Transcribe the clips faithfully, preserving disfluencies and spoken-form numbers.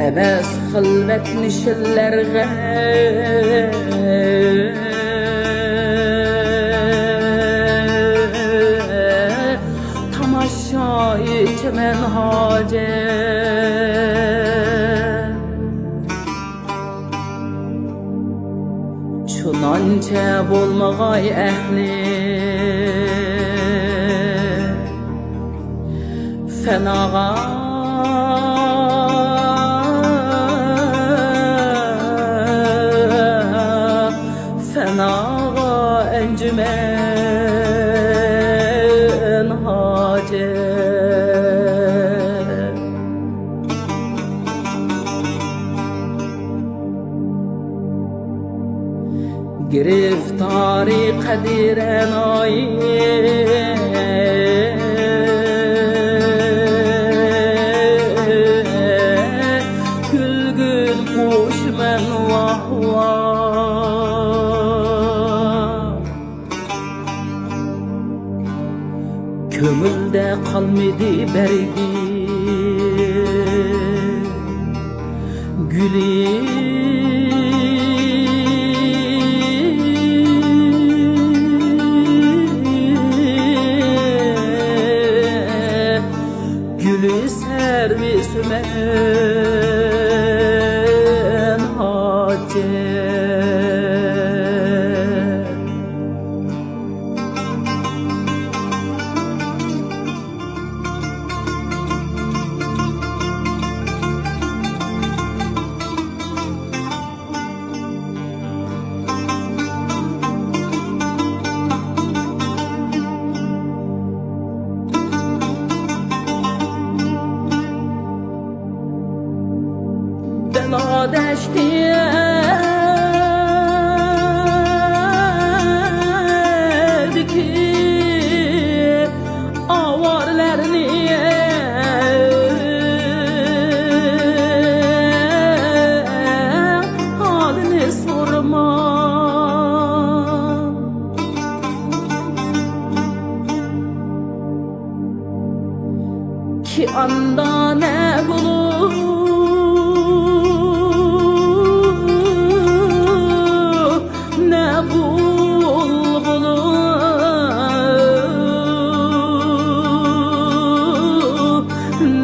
ئەمەس خىلۋەت نىشانلارغا تاماشا ئېتىمەن ھاجەت. چۇنانچە بولمىغاي ئەھلى فەناغا، فەناغا ئەنجۈمەن ھاجەت. گىرىفتارى قەدىرەنايى، كۈلگىن قوشىمەن ۋاھ ۋاھ. كۆڭۈلدە قالمىدى بەرگى گۈلى. گۈلى سەرۋى سۆمەن ھاجەت. بەلا دەشتىدىكى ئاۋارىلەرنى ھالىنى سورىما. كى ئاندا نە گۈل، نە بۇلبۇل،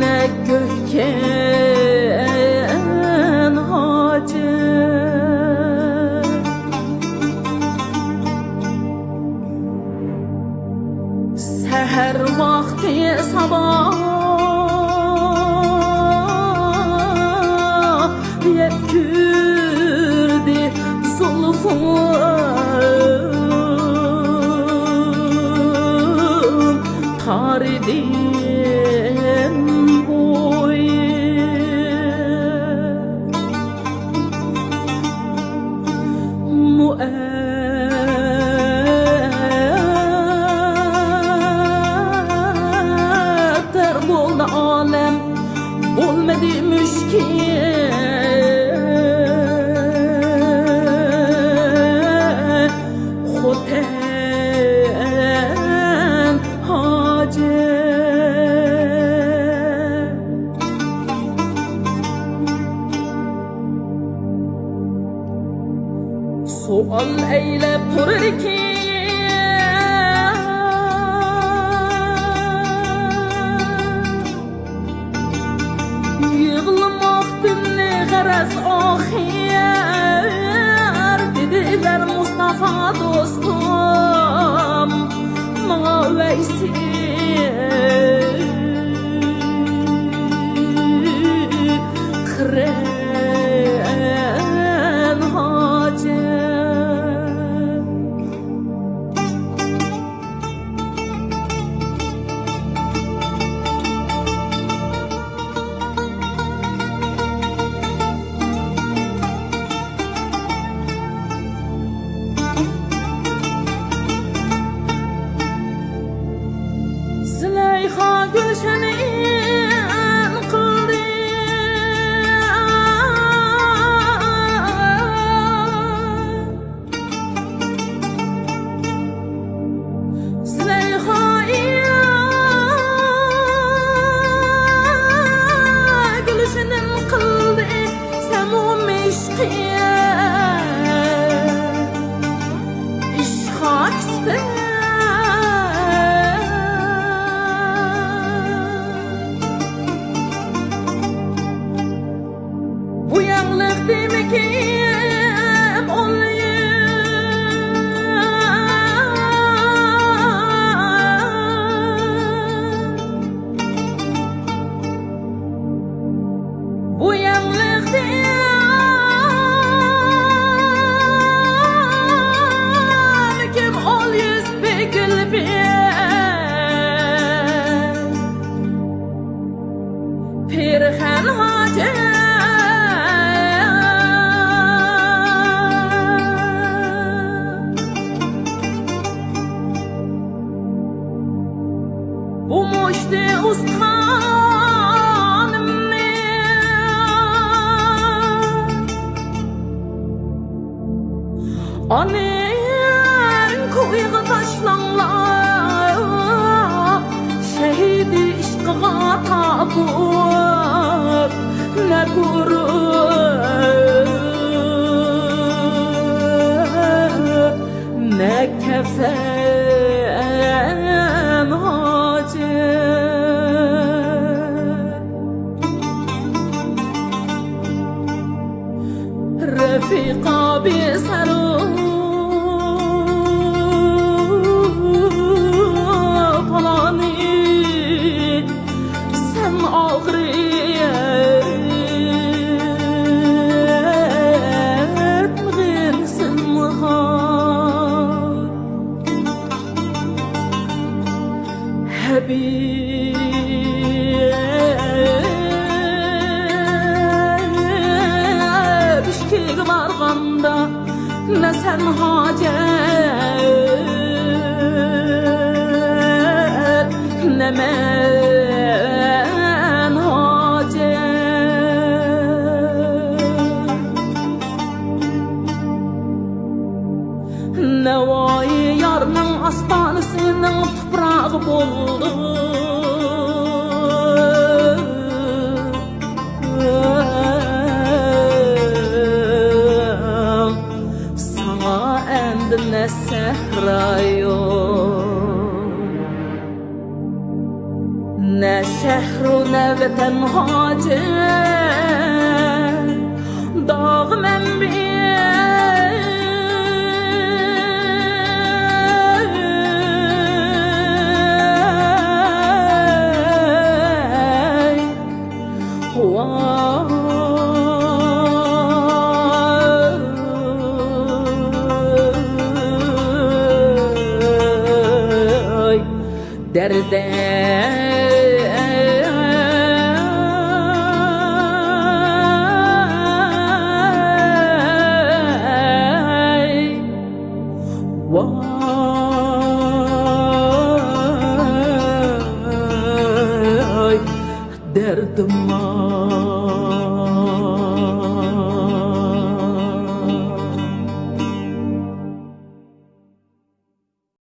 نە كۆككەن ھاجەت. سەھەر ۋاقتى سابا يەتكۈردى زۇلپۇڭ تارىدىن بويى. مۇئەتتەر بولدى ئالەم، بولمىدى مۈشكۈل خوتەن ھاجەت. سوئال ئەيلەپ تۇرىدىكەن، يىغلىماقتىن غەرەز ئاخىر، دېدى بىر مۇستافا دوستۇم ماڭا ۋەيسى. قىرىن ھاجەت. زۇلەيخا پىرخەن ھاجى. بۇ مۇشتى ئۇستىخانىمنى ئانىڭ كويىغا تاشلاڭلار، شەھىدى ئىشقىغا تاپۇپ، نە گۇرۇھ، نە كەفەن ھاجەت. رەفىقا بىسەرۇ پالانى، سەن ئاغرىتمىغىن زىنھار. ھەبىب ئىشكىگە بارغاندا، نە سەن ھاجەت، نە مەن ھاجەت. نەۋايى يارنىڭ ئاستانىسىنىڭ تۇپراغى بولدۇم. ساڭا ئەمدى نە سەھرايۇ، نە شەھرۇ، نە ۋەتەن ھاجەت. داغ مەنبەي. ۋاي دەردەي، ۋاي دەردىم-ئاي.